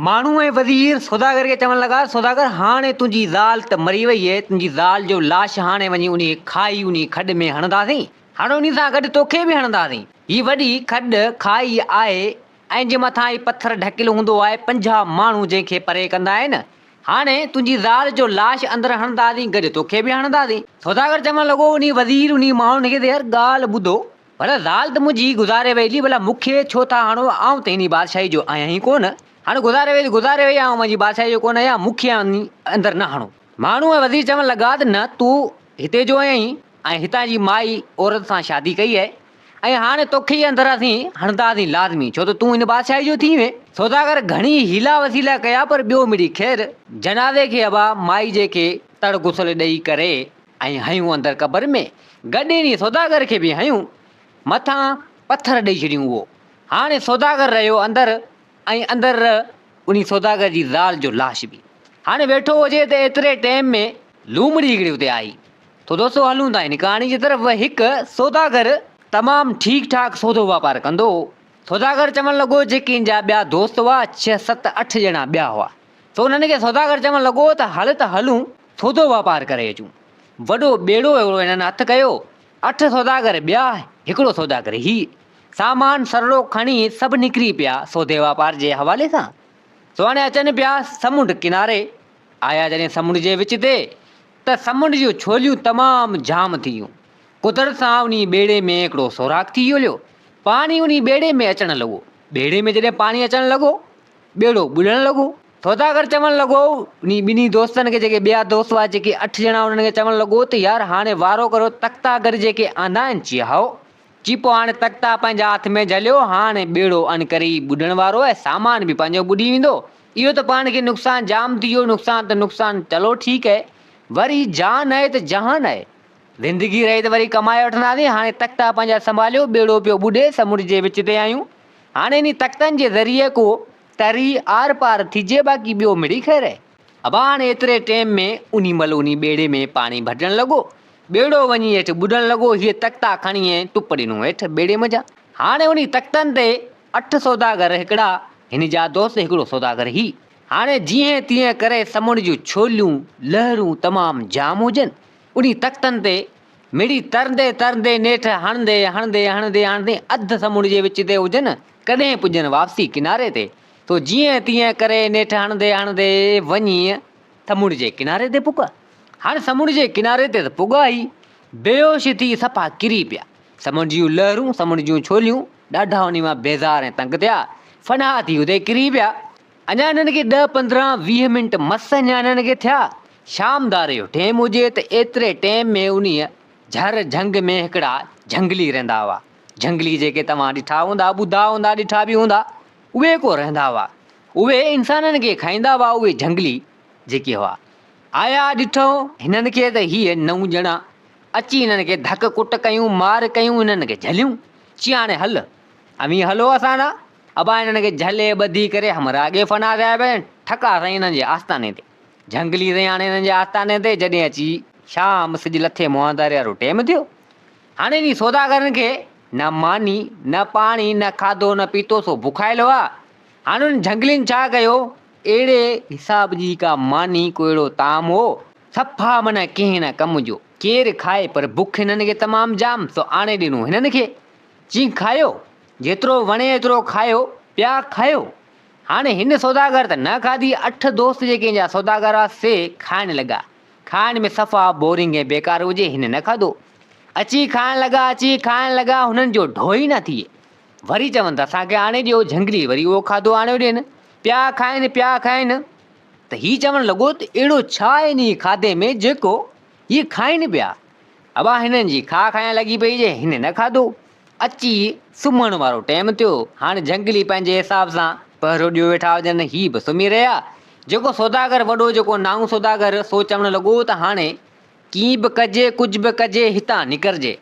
ماڻهو ۽ وزير سوداگر کي چوڻ لڳا، سوداگر هاڻي تنهنجي زال ته مري وئي اهي، تنهنجي زال جو لاش هاڻي وڃي انهي کاهي انهي کڏ ۾ هڻنداسين. هاڻي انهي سان گڏ توکي به هڻنداسين. هي وڏي کڏ، کاهي، آهي ۽ جي مٿان هي پٿر ڍڪيل هوندو آهي، 50 ماڻهو جنهن کي پري ڪندا آهن. هاڻي تنهنجي زال جو لاش اندر هڻنداسين، گڏ توکي به هڻنداسين. سوداگر چوڻ لڳو انهي وزير انهي ماڻهن کي ته يار ڳالهه ٻڌو، ڀلا زال ته منهنجي گذاري وئي لي، ڀلا مون کي ڇو ٿا هڻو، آئون ته انهي بادشاهي جو آهيان ئي ڪونه. هاڻي گذاري وئي ته گذاري وئي، آئون اوهان جي بادشاهي جو ڪونه آهيان، مون کي اندر نه هڻو. ماڻهو ۽ وزير چوڻ لڳا ته نه تون هتي جو آهين ۽ هتان جي مائي عورت سان شادي ڪئي آهي ۽ هاڻي توکي ئي اندر اسين هڻنداسين لازمي، ڇو ته تون هن بادشاهي جو ٿي وئين. سوداگر گهڻي حيلا وسيلا ڪيا پر ٻيو مڙئي خير. جنازي کي ابا مائي جي کي تڙ غسل ڏئي ڪري ۽ هنيون اندر قبر ۾، گڏ انهي سوداگر کي به هنيون، مٿان پٿر ڏئي ڇڏيون اهو هاڻي سوداگر رهيو اندر ۽ اندر انهي سوداگر جي زال جو لاش به هاڻي ويٺو هجي ته ايتري ٽيم ۾ لومڙي هڪڙي اتي آئي. تو دوستو هلون ٿا هن ڪهاڻي جي طرف هڪ سوداگر تمام ٺيڪ ٺاڪ سودو واپار ڪندو هو. سوداگر چوڻ لڳو جيڪي هن جا ٻيا دوست هئا ڇهه ست اٺ ڄڻا ٻيا هئا سو انهن کي سوداگر چوڻ لڳو ته هل ته هلون سودو واپار ڪري اچون. وڏو ٻيڙو هڪڙو هنن هٿ ڪيو. اٺ سوداگر ٻيا، هڪڙو سوداگر هي. سامان سرڙو کڻي سڀ نڪري پيا سودي واپار جي حوالي سان. سو هاڻي اچن پيا سمنڊ ڪناري. آيا جڏهن سمنڊ جي وچ تي ته سمنڊ جون ڇوليون تمام جام ٿي ويون. قدرت سان انهي ٻيڙي ۾ هڪڙو سوراخ ٿي ويو. پاڻي انهي ٻيڙي ۾ اچڻ لڳو. ٻيڙي ۾ جڏهن پاڻي اچڻ لڳو، ٻيڙو ٻڏڻ لڳو. سوداگر چوڻ لڳو، انهي ٻنهي دوستن کي جيڪي ٻيا دوست هئا جيڪي اٺ ڄڻا انهن کي چوڻ لڳو ته يار هاڻي وارو ڪريو تختا گڏ جيڪي آندا آهن چي هائو. چي پوء هاڻي تختا پنهنجا هٿ ۾ جهليو هاڻي ٻيڙو ان ڪري ئي ٻڏڻ وارو آهي سامان به پنهنجو ٻڏي ويندو اهو ته پاڻ کي نقصان جام ٿي ويو نقصان ته نقصان چلو ٺيڪ اهي وري جان آهي ته جهان آهي زندگي رهي ته وري ڪمائي وٺنداسين هاڻي تختا پنهنجا سنڀاليو ٻيڙو پيو ٻڏي سمنڊ جي وچ تي آهيون هاڻي انهي تختن جي ذريعي ڪو تري آر پار ٿجي باقي ٻيو مڙئي خير اهي. ابا هاڻي ايتري ٽيم ۾ انهي مهل انهي ٻيڙي ۾ پاڻي ڀرجڻ لڳو. ٻيڙو وڃي هيٺ ٻڏڻ لڳو. هيء تختا کڻي ۽ ٽپ ڏنو هيٺ ٻيڙي منجهان. هاڻي انهي تختن تي اٺ سوداگر هڪڙا هن جا دوست هڪڙو سوداگر هي. هاڻي جيئن تيئن ڪري سمنڊ جون ڇوليون، لهرون تمام جام هجن. انهي تختن تي مڙئي ترندي ترندي نيٺ هڻندي هڻندي هڻندي هڻندي اڌ سمنڊ جي وچ تي هجن. ڪڏهن پڄن واپسي ڪناري تي، سو جيئن تيئن ڪري نيٺ هڻندي هڻندي وڃي سمنڊ جي ڪناري تي پڳا. هاڻ سمنڊ جي ڪناري تي ته پڳا ئي بيهوش ٿي صفا ڪري پيا. سمنڊ جون لهرون، سمنڊ جون ڇوليون ڏاڍا انهي مان بيزار ۽ تنگ ٿيا. فنا ٿي اتي ڪري پيا. اڃا انهن کي ڏهه 15 20 منٽ مس اڃا انهن کي ٿيا. شام ڌاري جو ٽيم هجي ته ايتري ٽيم ۾ انهيء جهر جهنگ ۾ هڪڙا جهنگلي رهندا هئا. جهنگلي جيڪي توهان ڏٺا هوندا، ٻڌا هوندا، ڏٺا به هوندا، اهي ڪو رهندا هئا. اهي انسانن کي کائيندا هئا، اهي جهنگلي جيڪي هئا. آيا ڏٺو هنن کي ته هيء نو ڄڻا اچي هنن کي ڌڪ ڪٽ ڪيون، مار ڪيون، هنن کي جهليون. چي هاڻي هل، اوهين هلو اسان سان. ابا هنن کي جهلي ٻڌي ڪري همراهه اڳي فنا ٿيا پيا آهن، ٺڪا سائين هنن جي آستاني تي. جهنگلي سائين هاڻي هنن جي آستاني تي جڏهن اچي شام سج لٿي مهانداري وارو ٽيم ٿيو. هاڻي انهي سوداگرن کي نه ماني، نه پاڻي، نه کاڌو، نه پيتو، سو بکايل هئا. هاڻي انهن جهنگلين ڇا ڪيو، اهڙي حساب جي ڪا ماني، ڪو اهڙو طعام هو، صفا معنيٰ ڪنهن نه ڪم جو، ڪير کائي، پر بک هنن کي تمام جام، سو آڻي ڏنو هنن کي. چين کايو، جيترو وڻي ايترو کايو، پيا کايو. هاڻي هن سوداگر ته نه کاڌي، اٺ دوست جيڪي هن جا سوداگر هئا، سي کائڻ لڳا. کائڻ ۾ صفا بورنگ ۽ بيڪار هجي، هن نه کاڌو. اچي کائڻ لڳا، اچي کائڻ لڳا، هنن جو ڍو ئي نه ٿئي. وري چون ته اسان کي آڻي ڏيو، جهنگلي وري اهو کاڌو آڻيو ڏين. پيا کائن، پيا کائن ته هي چوڻ لڳو ته اهڙو ڇا آهي انهيء کاڌي ۾ جيڪو هي کائن پيا. ابا هنن جي کاء کائڻ لڳي پئي جي هن نه کاڌو. اچي سمهڻ وارو ٽيم ٿيو. هاڻ جهنگلي پنهنجي حساب سان پهرو ڏيو ويٺا هجن، هي به سمهي رهيا. جيڪو سوداگر وڏو جيڪو نائون سوداگر سو چوڻ لڳو ته هاڻي ڪيئن به ڪجي ڪجهه به ڪجي هتان نڪرجي.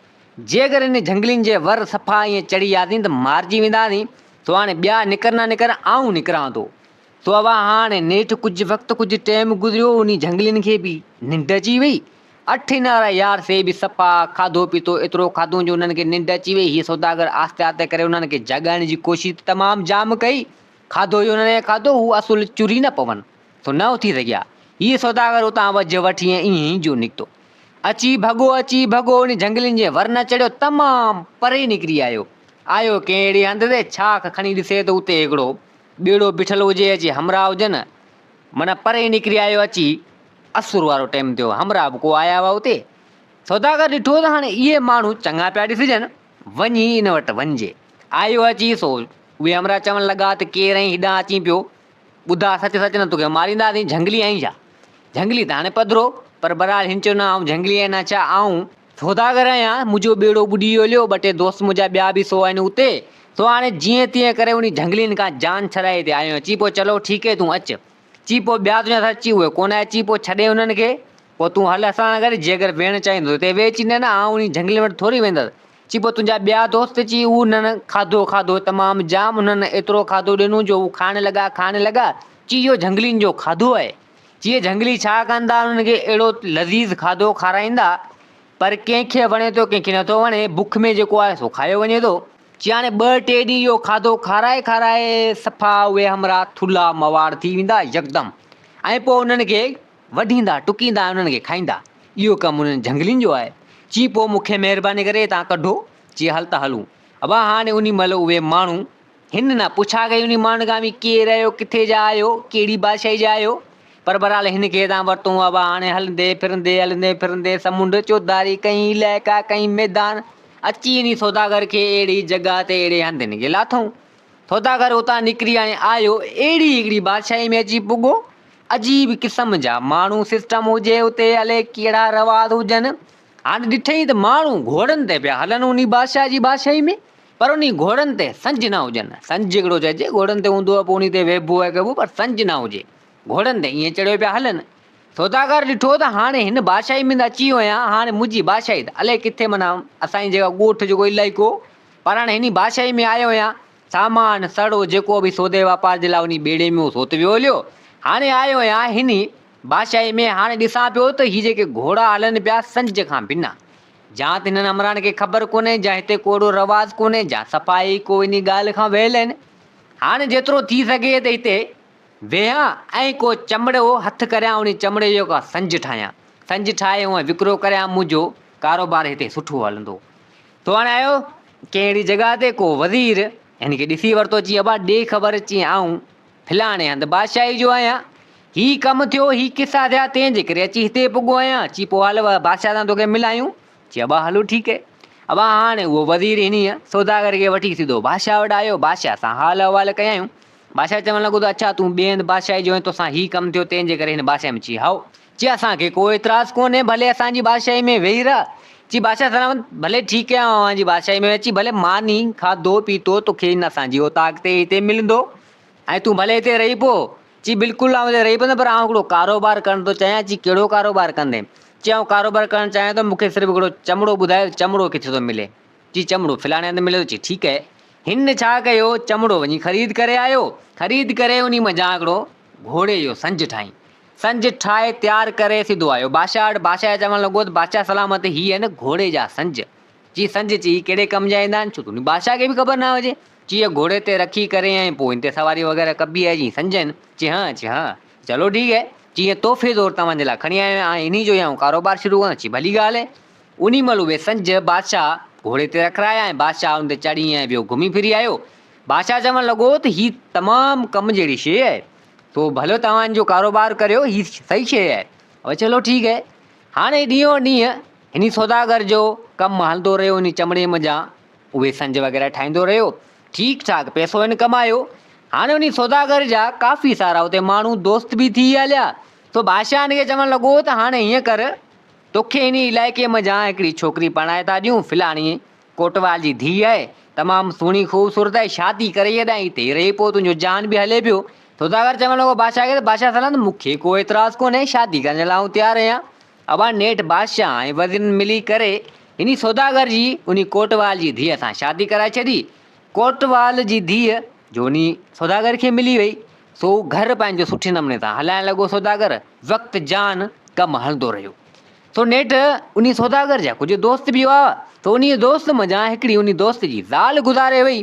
جيڪر انهن جهنگلين جي ور صفا ائين چڙهي وياسين ته مارجي وينداسين. سو هاڻي ٻيا نڪر نه نڪر آئون نڪران ٿو. سو اوا هاڻي نيٺ ڪجهه وقت ڪجهه ٽيم گذريو انهي جهنگلين کي به ننڊ اچي وئي. اٺ انارا يار سي به صفا کاڌو پيتو ايترو کاڌو جو انهن کي ننڊ اچي وئي. هي سوداگر آهستي آهستي ڪري انهن کي جاڳائڻ جي ڪوشش ته تمام جام ڪئي. کاڌو ئي انهن کي کاڌو، هو اصل چري نه پون، سو نه اٿي سگهيا. هيء سوداگر اتان وجهه وٺي ۽ ائين ئي جو نڪتو. اچي ڀڳو، اچي ڀڳو، انهي جهنگلين جي ور نه چڙهيو، تمام پري نڪري آيو. آيو ڪنهن اهڙي هنڌ تي، ڇاک کڻي ڏسي ته اتي هڪڙو ٻيڙو بيٺل هجي، اچي همراهه هجن. معنيٰ پري نڪري آيو، اچي اسر وارو ٽيم ٿيو، همراهه به ڪو آيا هئا اتي. سوداگر ڏٺو ته هاڻي اهي ماڻهو چڱا پيا ڏسجن، وڃي ان وٽ وڃجي. آيو اچي سو اهي همراهه چوڻ لڳا ته ڪير آهين هيڏانهن اچين پيو؟ ٻڌاء سچ سچ نه توکي مارينداسين، جهنگلي آهين ڇا؟ جهنگلي ته هاڻي پڌرو، پر بهرحال هن چيو نه آئون جهنگلي آهيان نه ڇا، آئون سوداگر آهيان، منهنجو ٻيڙو ٻڏي ويو هليو، ٻه ٽي دوست منهنجا ٻيا به سو آهن اتي، سو هاڻي جيئن تيئن ڪري انهي جهنگلين کان جان ڇڏائي هتي آيو آهيان. چي پوء چلو ٺيڪ هي تون اچ. چي پوء ٻيا تنهنجا ساٿي؟ چي اهي ڪونه آيا. چي پوء ڇڏي انهن کي، پوء تون هل اسان سان گڏ، جيڪر ويهڻ چاهين ته اتي ويهه. چي نه نه آئون انهي جهنگلين وٽ ٿوري ويندس. چي پوء تنهنجا ٻيا دوست؟ چي هو انهن کاڌو کاڌو تمام جام، انهن ايترو کاڌو ڏنو جو هو کائڻ لڳا کائڻ لڳا. چي اهو جهنگلين جو کاڌو آهي. چي اهي جهنگلي ڇا ڪندا انهن کي اهڙو لذيذ کاڌو کارائيندا پر ڪنهن کي وڻي ٿو ڪنهن کي نٿو وڻي، بک ۾ جيڪو آهي سو کايو وڃي ٿو. چي هاڻي ٻه ٽي ڏينهن اهو کاڌو کارائي کارائي صفا اهي همراهه ٿلها مواڙ ٿي ويندا يڪدم ۽ پوء انهن کي وڍيندا ٽڪيندا ۽ انهن کي کائيندا. اهو ڪم انهن جهنگلين جو آهي. چي پوء مون کي مهرباني ڪري هتان ڪڍو. چي هل ته هلون. ابا هاڻي انهي مهل اهي ماڻهو هن نه پڇا ڪئي انهي ماڻهن کان اوهين ڪير آهيو ڪٿي جا آهيو ڪهڙي بادشاهي جا آهيو. پر بهرحال هن کي هتان ورتو ابا هاڻي هلندي ڦرندي هلندي ڦرندي سمنڊ چوڌاري ڪئين علائقا ڪئين ميدان اچي انهي سوداگر کي اهڙي جڳهه تي اهڙي هنڌ هن کي لاٿئون. سوداگر اتان نڪري هاڻي آيو اهڙي هڪڙي بادشاهي ۾ اچي پڳو. عجيب قسم جا ماڻهو سسٽم هجي اتي الائي ڪهڙا رواج هجن. هاڻي ڏٺئي ته ماڻهو گهوڙن تي پيا هلن انهي بادشاهه جي بادشاهي ۾ پر انهي گهوڙن تي سنج نه هجن. سنج هڪڙو چئجي گهوڙن تي هوندو آهي پوء انهي تي ويهبو آهي ڪبو پر سنج نه هجي. گهوڙن تي ائين چڙهيو پيا هلن. سوداگر ڏٺو ته هاڻي هن بادشاهي ۾ ته اچي ويو آهيان هاڻي منهنجي بادشاهي ته الائي ڪٿي معنيٰ اسان جي جيڪا ڳوٺ جيڪو علائقو پر هاڻي هن بادشاهي ۾ آيو آهيان سامان سڙو جيڪو به سودي واپار جي لاء انهي ٻيڙي ۾ هو سو ته ويو هليو. هاڻي آيو آهيان هن بادشاهي ۾ هاڻي ڏسان پيو ته هي جيڪي گهوڙا هلن پيا سنج کان بنا. جا ته هنن همراهن کي خبر ڪونهي جا هتي ڪو اهڙو رواج ڪونهي جا صفائي ڪو انهي ڳالهه کان ويل آهن. هاڻي جيترو ٿي سگهي ته هتي ويهان ۽ ڪو چمڙو هٿ ڪريان انهي چمڙي جو ڪا سنج ٺاهيان. سنج ٺاهي هونء وڪرو ڪريان منهنجو ڪاروبار هتي سٺو هلندو. سو هاڻي آيو ڪنهن اهڙي جڳهه تي ڪو وزير هن کي ڏسي ورتو چي ابا ڏي خبر چي آئون فلاڻي هنڌ بادشاهي جو آهيان هي ڪم ٿيو هي قصا ٿيا تنهن جي ڪري اچي هتي پڳو آهيان چي پوء هل بادشاهه سان توکي ملايون چي ابا هلو ٺيڪ هي ابا هاڻي اهو وزير انهيء سوداگر کي وٺي سڌو بادشاهه وٽ آيو بادشاهه سان حال احوال ڪيائون بادشاهه چوڻ لڳو ته اڇا تون ٻئي هنڌ بادشاهي جو آهين توسان هي ڪم ٿيو تنهن جي ڪري هن بادشاهي ۾ چي هائو چي اسان کي ڪو اعتراض ڪونهي، ڀلي اسان جي بادشاهي ۾ ويهي رهه. چي بادشاهه سلامت، ڀلي ٺيڪ آهي اوهان جي بادشاهي ۾ اچي ڀلي ماني کاڌو پيتو توکي هن اسان جي اوطاق تي هتي ملندو ۽ تون ڀلي هتي رهي پو. چي بلڪل آئون هتي رهي پوندس پر آئون هڪڙو ڪاروبار ڪرڻ ٿو چاهيان. چي ڪهڙو ڪاروبار ڪندين؟ چي آئون ڪاروبار ڪرڻ چاهيان ٿو مون کي صرف هڪڙو چمڙو ٻڌايو چمڙو ڪٿي ٿو ملي؟ چي چمڙو فلاڻي هنڌ ملي ٿو. چي ٺيڪ آهي. هن ڇا ڪيو چمڙو وڃي خريد ڪري آيو. خريد ڪري انهي منجهان هڪڙو گهوڙي جو سنج ٺاهين. سنج ٺاهي تيار ڪري سڌو آيو بادشاهه وٽ. بادشاهه چوڻ لڳو ته بادشاهه سلامت هي آهن گهوڙي جا سنج. چي سنج چي هي ڪهڙي ڪم جا ايندا آهن ڇو ته بادشاهه کي به خبر نه هجي. چي اهي گهوڙي تي رکي ڪري ۽ پوء هن تي سواري وغيره ڪبي آهي چي سنج آهن. چي ها چي ها چلو ٺيڪ آهي. چي اهي تحفي طور توهان جي لاء کڻي آيو آهيان ۽ انهي جو ئي آئون ڪاروبار شروع ڪندس. چي ڀلي ڳالهه آهي. انهي مهل اهي سنج بادشاهه گهوڙي تي رکرايا ۽ بادشاهه ان تي چڙهي ۽ ٻيو گهمي ڦري آيو. بادشاهه چوڻ لڳو ته هي تمام ڪم جهڙي شيء آهي. سو ڀلو توهان جو ڪاروبار ڪريو هي صحيح شيء آهي. اوء چلو ٺيڪ آهي. هاڻي ڏينهون ڏينهن هني سوداگر جو ڪم هلندو رهيو هني چمڙي منجهان اهي سنج وغيره ٺاهيندو رهيو. ٺيڪ ٺاڪ پئسو هن ڪمايو. هاڻي انهي سوداگر جا ڪافي سارا اتي ماڻهو دوست به ٿي هليا. سو بادشاهه هن کي چوڻ لڳو ته هاڻي هيئن ڪر توکي هني علائقي منجهان هڪڙي ڇوڪري پرڻائي ٿا ڏيون فلاڻي ڪوٽوال جي ڌيء آهي، تمام سهڻي خوبصورت آهي، شادي ڪري ڇڏ ۽ اتي ئي رهي پوء تنهنجو جهان به هلي پيو. سوداگر چوڻ لڳو بادشاهه کي ته بادشاهه سلامت مون کي ڪو اعتراض ڪونهي، شادي ڪرڻ جي لاء آئون تيار آهيان. ابا نيٺ بادشاهه ۽ وزيرن ملي ڪري انهي سوداگر جي انهي ڪوٽوال جي ڌيء سان شادي ڪرائي ڇڏي. ڪوٽوال جي ڌيء جو انهي سوداگر کي ملي وئي، سو گهر پنهنجو سٺي نموني سان هلائڻ لڳو. سوداگر وقت جان ڪم هلندو رهيو. سو نيٺ انهي سوداگر جا ڪجهه دوست به هئا، سو انهيء دوست منجهان هڪڙي انهي دوست جي زال گذاري وئي،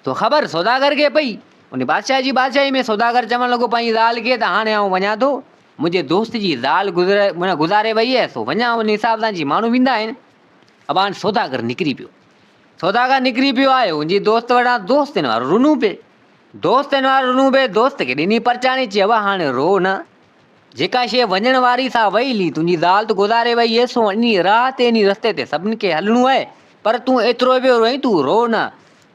سو خبر سوداگر کي پئي. ان بادشاهه جي بادشاهي ۾. سوداگر چوڻ لڳو پنهنجي زال کي ته هاڻي آئون وڃان ٿو، منهنجي دوست جي زال معنيٰ گذاري وئي آهي، سو وڃان ان حساب سان جي ماڻهو ويندا آهن. ابا هاڻي سوداگر نڪري پيو. سوداگر نڪري پيو آيو ان جي دوست وٽان، دوست هن وارو رنو پئي. دوست هن وارو رنو پئي، دوست کي ڏني پرچاڻي، چي ابا هاڻي رو نه، جيڪا شيء وڃڻ واري سا وئي لي، تنهنجي زال ته گذاري وئي آهي، سو انهي راهه تي انهي رستي تي سڀن کي هلڻو آهي، پر تون ايترو پيو روئين، تون رو نه.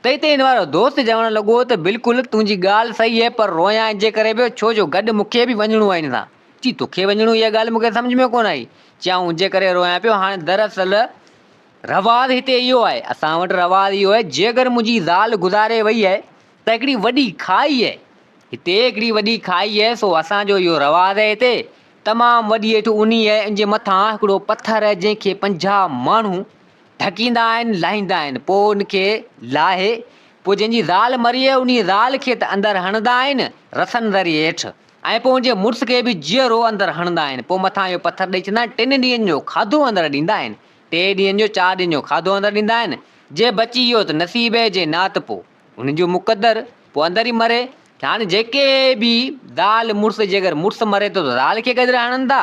تنهن تي هن وارو دوست چوڻ لڳو ته بلڪل تنهنجي ڳالهه صحيح آهي، پر روئان ان جي ڪري پيو ڇو جو گڏ مون کي به وڃڻو آهي هن سان. چي توکي وڃڻو اها ڳالهه مون کي سمجهه ۾ ڪونه آئي. چي آئون ان جي ڪري روئان پيو، هاڻي دراصل رواج هتي اهو آهي، اسان وٽ رواج اهو آهي، جيڪر منهنجي زال گذاري وئي آهي ته هڪڙي وڏي کائي آهي، هتي هڪڙي وڏي کائي آهي، سو اسان جو اهو رواج آهي هتي تمام وڏي هيٺ اونهي آهي، ان جي مٿان هڪڙو پٿر آهي جنهن کي 50 ماڻهو ڍڪيندا آهن، لاهيندا آهن، پوء ان کي لاهي پوء جنهن جي زال مري آهي انهيء زال کي ته اندر هڻندا آهن رسن ذريعي هيٺ ۽ پوء ان جي مڙس کي به جيئرو اندر هڻندا آهن، پوء مٿان اهو پٿر ڏئي ڇڏيندا آهن، ٽن ڏينهن جو کاڌو اندر ڏيندا آهن، ٽي ڏينهن جو چار ڏينهن جو کاڌو اندر ڏيندا آهن، جي بچي ويو ته نصيب اهي جي نه ته پوء ان جو مقدر، پوء اندر ئي مري. هاڻي جيڪي به زال مڙس جي اگر مڙس مري ٿو ته زال کي گڏ هڻن ٿا،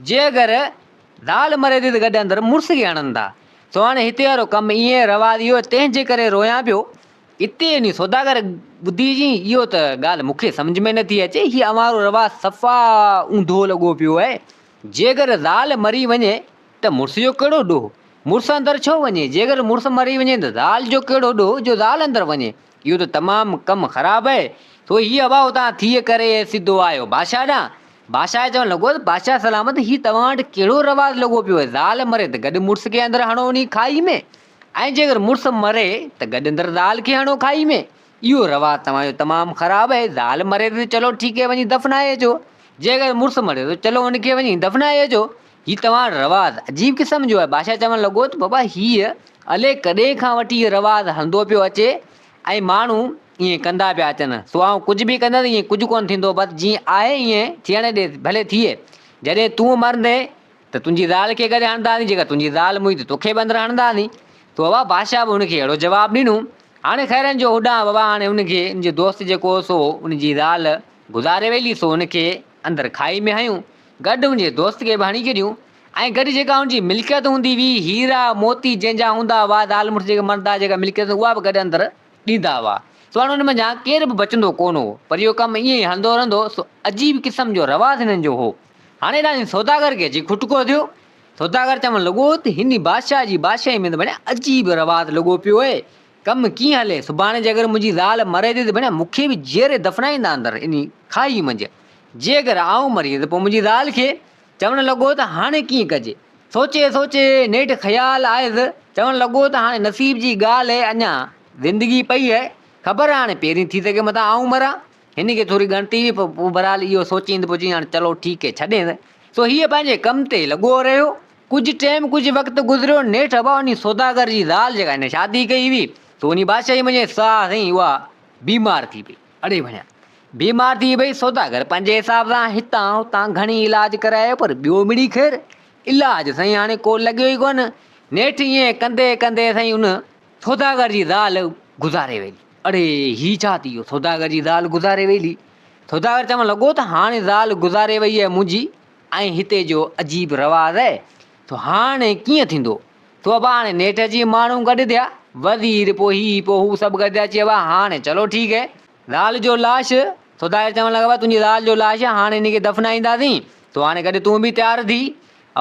جي اگر زال مري ٿي ته گڏ اندر مڙس کي هڻن ٿا. سو هاڻي هتي وارو ڪم ائين رواج اهو آهي، تنهن جي ڪري رويان پيو. اتي وڃي سوداگر ٻڌي چي اهو ته ڳالهه مون کي سمجهه ۾ نٿي اچي، هي اوهان وارو رواج صفا اونڌو لڳو پيو آهي. جي اگر زال مري وڃي ته مڙس جو ڪهڙو ڏوهه؟ مڙس اندر ڇو وڃي؟ جيڪر مڙس مري وڃي ته زال جو ڪهڙو ڏوهه جو زال اندر وڃي؟ اهو ته تمام ڪم خراب آهي. سو هيء ابا اتان ٿي ڪري سڌو آيو بادشاهه ڏانهن. بادشاهه چوڻ لڳو ته بادشاهه سلامت هي توهان وٽ ڪهڙو رواج لڳو پيو آهي؟ زال مري ته گڏ مڙس کي اندر هڻو وڃي کاهي ۾ ۽ جيڪر مڙس مري ته گڏ اندر زال کي هڻو کاهي ۾. اهو رواج توهان جو تمام خراب آهي. زال مري ته چلو ٺيڪ آهي وڃي دفنائي اچو. جيڪر مڙس مري ته چلو ان کي وڃي دفنائي اچو. هي توهان رواج عجيب قسم جو آهي. بادشاهه چوڻ لڳو ته بابا هيء الائي ڪڏهن کان وٺي هي رواج هلندو پيو اچي ۽ ماڻهو ائين ڪندا پيا اچن. سو آئون ڪجهه به ڪندس ائين ڪجهه ڪونه ٿيندو. بس جيئن آهي ائين ٿيڻ ڏي ڀلي ٿئي. جڏهن تون مرندين ته تنهنجي زال کي گڏ هڻنداسين، جيڪا تنهنجي زال مئي ته توکي به اندر هڻنداسين. سو بابا بادشاهه به هن کي اهڙو جواب ڏنو. هاڻي خيرن جو هوڏانهن بابا هاڻي هن کي هن جو دوست جيڪو هو سو ان جي زال گذاري ويلي سو هن کي اندر کائي ۾ هنيو. گڏ هن جي دوست کي به هڻي ڇڏيون ۽ گڏ جيڪا هن جي ملڪيت هوندي هئي، هيرا، موتي جنهن جا هوندا هئا، زال مڙس جيڪي مرندا جيڪا ملڪيت هوندي اها به گڏ اندر ڏيندا هئا. سو هاڻي ان منجهان ڪير به بچندو ڪونه هو. پر اهو ڪم ائين ئي هلندو رهندو، سو عجيب قسم جو رواج هنن جو هو. هاڻي هيڏانهن سوداگر کي اچي کٽڪو ٿيو. سوداگر چوڻ لڳو ته هن بادشاهه جي بادشاهي ۾ ته بڻيا عجيب رواج لڳو پيو آهي. ڪم ڪيئن هلي؟ سڀاڻي جيڪر منهنجي زال مري ٿي ته ڀيڻ مون کي به جيئري دفنائيندا اندر انهي کاهي منجهه. جيڪر آئون مري ته پوء منهنجي زال کي. چوڻ لڳو ته هاڻي ڪيئن ڪجي؟ سوچي سوچي نيٺ خيال آيس، چوڻ لڳو ته هاڻي نصيب جي ڳالهه اهي اڃا زندگي پئي اهي، خبر هاڻي پهرين ٿي سگهي متان آئون مران. هن کي ٿوري ڳڻتي هئي پر پوء بهرحال اهو سوچيندي پوء چيائين هاڻي چلو ٺيڪ اهي ڇڏينس. سو هيء پنهنجي ڪم تي لڳو رهيو. ڪجهه ٽيم ڪجهه وقت گذريو، نيٺ ابا انهي سوداگر جي زال جيڪا هن شادي ڪئي هئي، سو انهي بادشاهي منجهه ساهه سائين اها بيمار ٿي پئي. اڙي ڀڻيا! بيمار ٿي پئي، سوداگر پنهنجي حساب سان هتان هتان گهڻي علاج ڪرايو پر ٻيو مڙئي خير، علاج سائين هاڻي ڪو لڳيو ئي ڪونه. نيٺ ائين ڪندي ڪندي سائين ان سوداگر جي زال گذاري ويلي. اڙي هي ڇا ٿي ويو، سوداگر جي زال گذاري ويلي. سوداگر چوڻ لڳو ته هاڻي زال گذاري وئي آهي منهنجي، ۽ هتي جو عجيب رواج اهي، سو هاڻي ڪيئن ٿيندو؟ سو ابا هاڻي نيٺ اچي ماڻهو گڏ ٿيا، وزير پوء هي پوء هو سڀ گڏ ٿيا، چي ابا هاڻي چلو ٺيڪ اهي، زال جو لاش، سوداگر چوڻ لڳا ابا تنهنجي زال جو لاش هاڻي هن کي دفنائينداسين، سو هاڻي گڏ تون به تيار ٿي.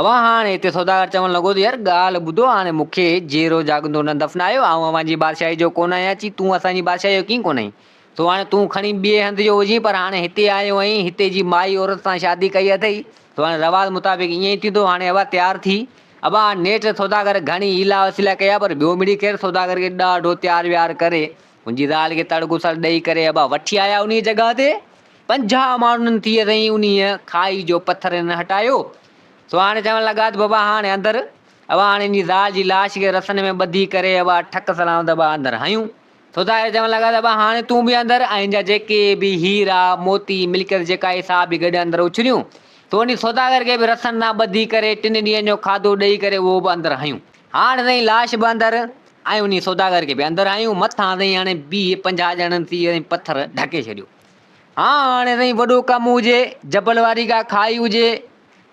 ابا هاڻي هتي سوداگر چوڻ لڳو ته يار ڳالهه ٻڌو، هاڻي مون کي جيئرو جاڳندو نه دفنايو، آئون اوهان جي بادشاهي جو ڪونه آهيان، چي تون اسان جي بادشاهي جو ڪيئن ڪونه آهين؟ سو هاڻي تون کڻي ٻئي هنڌ جو هجين پر هاڻي هتي آيو آهين، هتي جي مائي عورت سان شادي ڪئي اٿئي، سو هاڻي رواج مطابق ائين ئي ٿيندو، هاڻي ابا تيار ٿي. ابا نيٺ سوداگر گهڻي حيلا وسيلا ڪيا پر ٻيو مڙئي خير سوداگر کي ڏاڍو تيار ويار ڪري هن جي زال کي تڙ گسل ڏئي ڪري ابا وٺي آيا انهيء جڳهه تي. 50 ماڻهن ٿي سائين انهيء کاهي جو پٿر هنن هٽايو. سو هاڻي چوڻ لڳا ته بابا هاڻي اندر ابا هاڻي هن جي زال جي لاش کي رسن ۾ ٻڌي ڪري ابا ٺڪ سلامت ابا اندر هنيون. سوداگر چوڻ لڳا ته ابا هاڻي تون به اندر ۽ هن جا جيڪي به هيرا، موتي، ملڪيت جيڪا آهي سا به گڏ اندر اڇليون. سو انهي سوداگر کي به رسن سان ٻڌي ڪري ٽن ڏينهن جو کاڌو ڏئي ڪري اهو به اندر هنيون. هاڻ سائين لاش به اندر، ۽ انهي سوداگر کي به اندر هنيو، مٿان سائين هاڻي 20 50 ڄڻن ٿي ۽ پٿر ڍڪي ڇڏيو. ها هاڻي سائين وڏو ڪم هجي، جبل واري ڪا کائي هجي،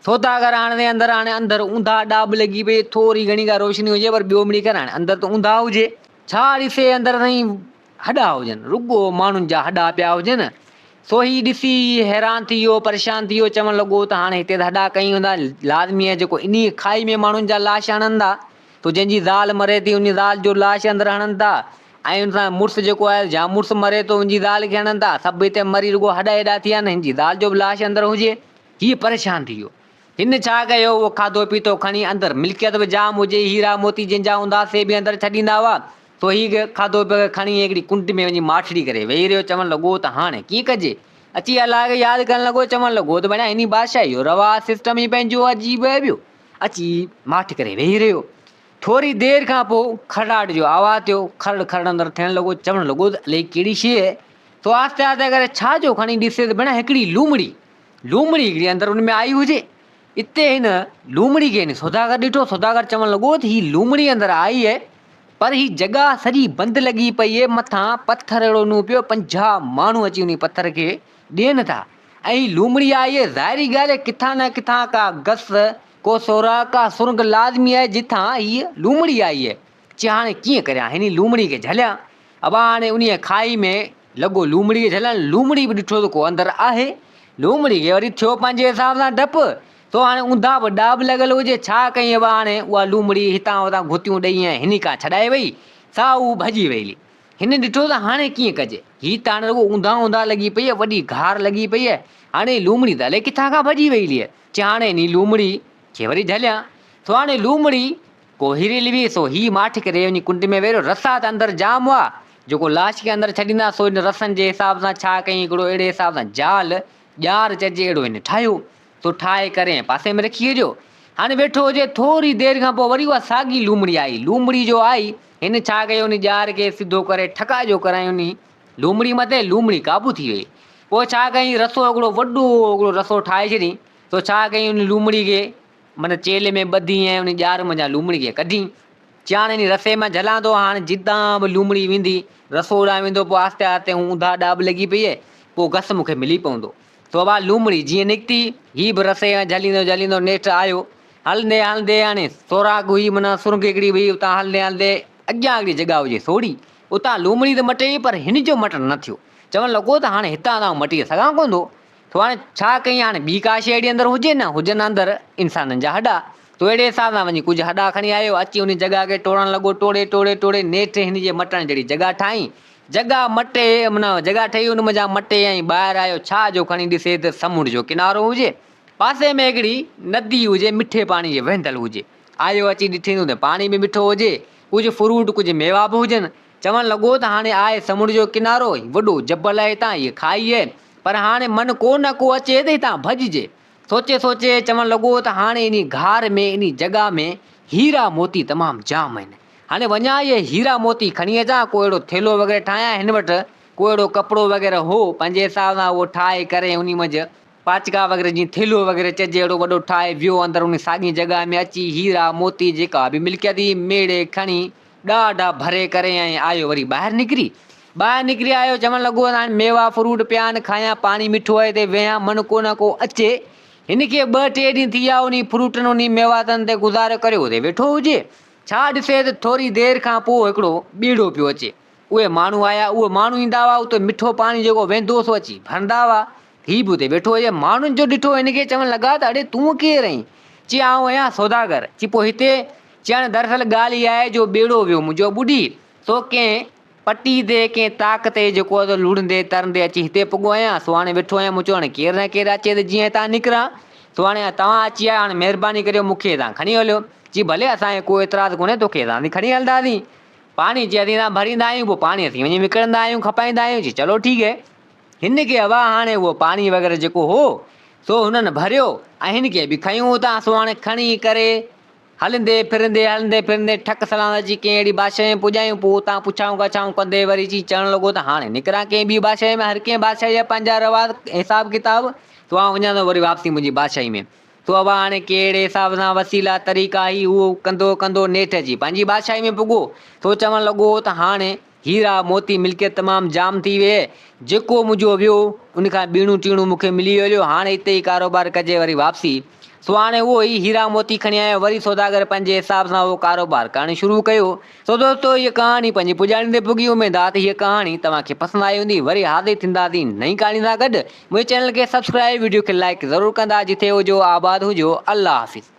سوداگر هاڻي سائين اندر هاڻي اندر اونداهه ڏاٻ لڳي پئي، ٿوري گهڻي ڪا روشني هجي پر ٻيو مڙئي خير هاڻي اندر ته اونداهه هجي. ڇا ڏسي اندر سائين هڏا هجن، رڳو ماڻهن جا هڏا پيا هجن. سو هي ڏسي حيران ٿي ويو، پريشان ٿي ويو، چوڻ لڳو ته هاڻي هتي ته هڏا ڪئين هوندا، لازمي آهي جيڪو انهيء کائي ۾ ماڻهن جا لاش هڻندا، سو جنهن جي زال مري ٿي ان جي زال جو لاش اندر هڻن ٿا ۽ ان سان مڙس جيڪو آهي يا مڙس مري ٿو ان جي زال کي هڻن ٿا، سڀ هتي مري رڳو هڏا ئي هڏا ٿي ويا آهن، هن جي زال جو به لاش اندر هجي. هيء پريشان ٿي ويو. هن ڇا ڪيو، اهو کاڌو پيتو کڻي اندر، ملڪيت به جام هجي، هيرا موتي جنهن جا هوندا سي به اندر ڇڏيندا هئا، سو هي کاڌو پيتو کڻي هڪڙي ڪنڊ ۾ وڃي ماٺڙي ڪري ويهي رهيو، چوڻ لڳو ته هاڻي ڪيئن ڪجي؟ اچي الله کي ياد ڪرڻ لڳو، چوڻ لڳو ته ڀڻيا هني بادشاهي جو رواج سسٽم ئي پنهنجو عجيب آهي ٻيو، اچي ماٺ ڪري ويهي رهيو. ٿوري دير کان پوء کرڙاٽ جو آواز ٿيو، کرڙ کرڙ اندر ٿيڻ لڳو، چوڻ لڳو ته الائي ڪهڙي شيء آهي، سو آهستي آهستي ڪري ڇا جو کڻي ڏسي ته ڀڻيا هڪڙي لومڙي، لومڙي هڪڙي اندر ان ۾ آئي هجي. اتي هن لومڙي کي هن سوداگر ڏٺو. سوداگر چوڻ لڳو ته هي لومڙي اندر آئي آهي، پر هي جڳهه سڄي بند لڳي پئي آهي، مٿان پٿر اهڙو نو پيو، 50 ماڻهو اچي انهي پٿر کي ڏين ٿا ۽ هي لومڙي آئي آهي، ظاهري ڳالهه آهي ڪٿان نه ڪٿان ڪا گس، ڪو سوراخ، ڪا سرنگ لازمي آهي جتان هيء لومڙي آئي آهي. چي هاڻي ڪيئن ڪريان، هني لومڙي کي جهليان. ابا هاڻي انهيء کاهي ۾ لڳو لومڙي کي جهلڻ، لومڙي به ڏٺو ته ڪو اندر آهي. لومڙي کي وري ٿيو پنهنجي حساب سان ڊپ، سو هاڻي اونداهه به ڏاٻ لڳل هجي، ڇا ڪيائين ابا هاڻي اها لومڙي هتان هتان گهتيون ڏئي ۽ هني کان ڇڏائي وئي، سا هو ڀڄي وئي. هن ڏٺو ته هاڻي ڪيئن ڪجي، هي ته هاڻي رڳو اونداهه اونداهه لڳي پئي آهي، وڏي گهار لڳي پئي آهي، هاڻي لومڙي ته الائي ڪٿان کان ڀڄي وئي هلي. چي هاڻي انهي لومڙي کي وري جهليان، سو هاڻي لومڙي ڪو هيري لوي، سو هي ماٺ ڪري وڃي ڪنڊ ۾ ويرو. رسا ته اندر جام هئا، جيڪو لاش کي اندر ڇڏيندا، سو ان رسن جي حساب سان ڇا ڪيائين، هڪڙو اهڙي حساب سان جال، ڄار چئجي، اهڙو هن ٺاهيو. سو ٺاهي ڪري ۽ پاسي ۾ رکي ڇڏيو. هاڻي ويٺو هجي، ٿوري دير کان پوء وري اها ساڳي لومڙي آئي. لومڙي جو آئي، هن ڇا ڪيو، ان ڄار کي سڌو ڪري ٺڪاء جو ڪرايائين انهي لومڙي مٿي، لومڙي قابو ٿي وئي. پوء ڇا ڪيائين، رسو هڪڙو وڏو هڪڙو رسو ٺاهي ڇڏيائين. سو ڇا ڪيائين، ان لومڙي کي معنيٰ چيلهه ۾ ٻڌي ۽ ان ڄار منجهان لومڙي کي ڪڍي، چيائين انهي رسي مان جهلان ٿو، هاڻ جتان به لومڙي ويندي، رسو اڏامي ويندو، پوء آهستي آهستي هو اونڌا ڏاٻ لڳي پيئي، پوء گس مون کي ملي پوندو. سو اها لومڙي جيئن نڪتي، هي به رسي مان جهليندو جهليندو نيٺ آيو. هلندي هلندي هاڻي سوراخ هئي معنيٰ سرنگ هڪڙي هئي، اتان هلندي هلندي اڳيان هڪڙي جڳهه هجي سوڙهي، اتان لومڙي ته مٽي وئي پر هن جو مٽڻ نه ٿيو. چوڻ لڳو ته هاڻي هتان ته آئون مٽي سگهان ڪونه ٿو. سو هاڻي ڇا ڪيائين، هاڻي ٻي ڪا شيء اهڙي اندر هجي نه هجن اندر انسانن جا هڏا. سو اهڙي حساب سان وڃي ڪجهه هڏا کڻي آيو، اچي انهي جڳهه کي ٽوڙڻ لڳو، ٽوڙي ٽوڙي ٽوڙي نيٺ هن جي مٽڻ جهڙي جڳهه ٺاهيائين. جڳهه مٽي معنيٰ جڳهه ٺهي ان منجهان مٽي ۽ ٻاهر آيو، ڇا جو کڻي ڏسي ته سمنڊ جو ڪنارو هجي، پاسي ۾ هڪڙي ندي هجي مٺي پاڻي جي وهندل هجي. آيو اچي ڏٺيندو ته پاڻي به مٺو هجي، ڪجهه فروٽ ڪجهه ميوا به هجن. چوڻ لڳو ته هاڻي آهي سمنڊ جو ڪنارو، هي وڏو جبل آهي هتان هيء کائي آهي، پر هاڻي من ڪو نه ڪو اچي ته هتان ڀڄجي. سوچي سوچي چوڻ لڳو ته هاڻي انهي گهار ۾ انهي جڳهه ۾ هيرا موتي تمام جام آهن. هاڻي وڃان اهي هيرا موتي کڻي اچان، ڪو اهڙو ٿيلهو وغيره ٺاهيان، هن وٽ ڪو اهڙو ڪپڙو وغيره هو، پنهنجي حساب سان اهو ٺاهي ڪري انهي منجهه پاچڪا وغيره جيئن ٿيلهو وغيره چئجي اهڙو وڏو ٺاهي ويو اندر انهي ساڳي جڳهه ۾ اچي هيرا موتي جيڪا به ملڪيت هئي ميڙي کڻي ڏاڍا ڀري ڪري ۽ آيو وري ٻاهر نڪري ٻاهر نڪري آيو چوڻ لڳو ته هاڻي ميوا فروٽ پيا آهن کايان پاڻي مٺو آهي هتي ويهان من ڪو نه ڪو اچي هن کي ٻه ٽي ڏينهن ٿي ويا انهي فروٽن انهي ميواتن تي گذارو ڪريو اتي ويٺو هجي ڇا ڏسي ته ٿوري دير کان پوء هڪڙو ٻيڙو پيو اچي اهي ماڻهو آيا اهي ماڻهو ايندا هئا اتي مٺو پاڻي جيڪو وهندو هو سو اچي ڀرندا هئا هي به اتي ويٺو هجي. ماڻهن جو ڏٺو هن کي چوڻ لڳا ته اڙي تون ڪير آهين؟ چي آئون آهيان سوداگر. چي پوء هتي؟ چي هاڻي دراصل ڳالهه اها آهي جو ٻيڙو ويو منهنجو ٻڏي، سو ڪنهن پٽي تي ڪنهن طاق تي جيڪو آهي سو لڙهندي ترندي اچي هتي پڳو آهيان، سو هاڻي ويٺو آهيان مون چيو هاڻي ڪير نه ڪير اچي ته جيئن هتان نڪران، سو هاڻي توهان اچي آيا هاڻي مهرباني ڪريو مون کي هتان کڻي هليو. چي ڀلي اسان کي ڪو اعتراض ڪونهي توکي هتان اسين کڻي هلنداسين. پاڻي چي اسين هتان ڀريندا آهيون پوء پاڻي اسين وڃي وڪڻندا آهيون کپائيندا آهيون. چي چلو ٺيڪ هي. هن کي هوا هاڻي اهو پاڻي وغيره جيڪو هو، سو هنن ڀريو ۽ هن کي به کنيو اتان سو هاڻي کڻي ڪري هلندي ڦرندي هلندي ڦرندي ٺڪ سلام اچي ڪنهن اهڙي بادشاهي ۾ پڄايون پوء اتان پڇائون ڪڇائون ڪندي وري اچي چوڻ لڳو ته هاڻي نڪران ڪنهن ٻي بادشاهي ۾ هر ڪنهن بادشاهي جا پنهنجا رواج حساب ڪتاب سو آئون وڃان ٿو وري واپسي منهنجي بادشاهي ۾ سو ابا هاڻي ڪهڙي حساب سان وسيلا طريقا هي هو ڪندو ڪندو نيٺ اچي پنهنجي بادشاهي ۾ پڳو. سو چوڻ لڳو ته هاڻي هيرا موتي ملڪيت تمام جام ٿي ويئي. جيڪو منهنجو ويو ان کان ٻيڻو ٽيڻو مون کي ملي ويو هاڻي اتي ئي ڪاروبار ڪجي وري واپسي. سو هاڻي اهو ئي هيرا موتي کڻي آيو وري سوداگر پنهنجي حساب سان اهو ڪاروبار ڪرڻ شروع ڪيو. سو دوستو هيء ڪهاڻي پنهنجي پڄاڻي تي پڳي اميد آ ته هيء ڪهاڻي توهان کي پسند آئي هوندي وري حاضر ٿينداسين نئين ڪهاڻي سان گڏ منهنجي چينل کي سبسڪرائيب وڊيو کي لائيڪ ضرور ڪندا جٿي هجو آباد هجو الله حافظ.